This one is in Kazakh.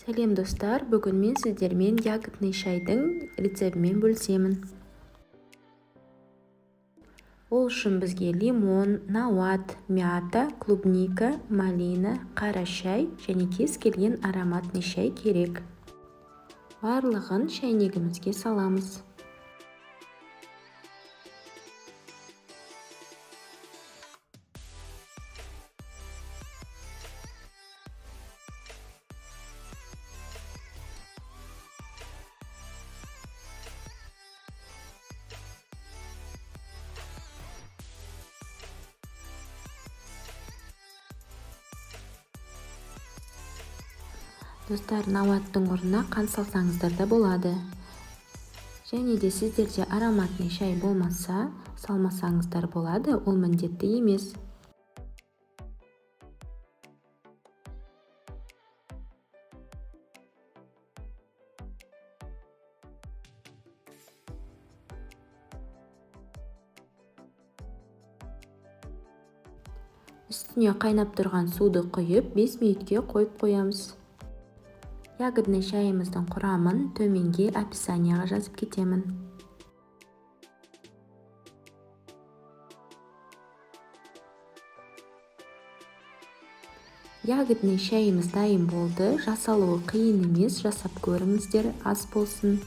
Сәлем, достар! Бүгін мен сіздермен ягодный шайдың рецептімен бөлісемін. Ол үшін бізге лимон, науат, мята, клубника, малина, қара шай және кез келген ароматный шай керек. Барлығын шәйнегімізге саламыз. Достар, науаттың орнына қант салсаңыздар да болады. Және де сіздерде ароматный шай болмаса, салмасаңыздар болады, ол міндетті емес. Үстіне қайнап тұрған суды құйып, 5 минутке қойып қоямыз. Ягодный шайымыздың құрамын төменге описанияға жазып кетемін. Ягодный шайымыз дайын болды. Жасалуы қиын емес, жасап көріңіздер. Ас болсын!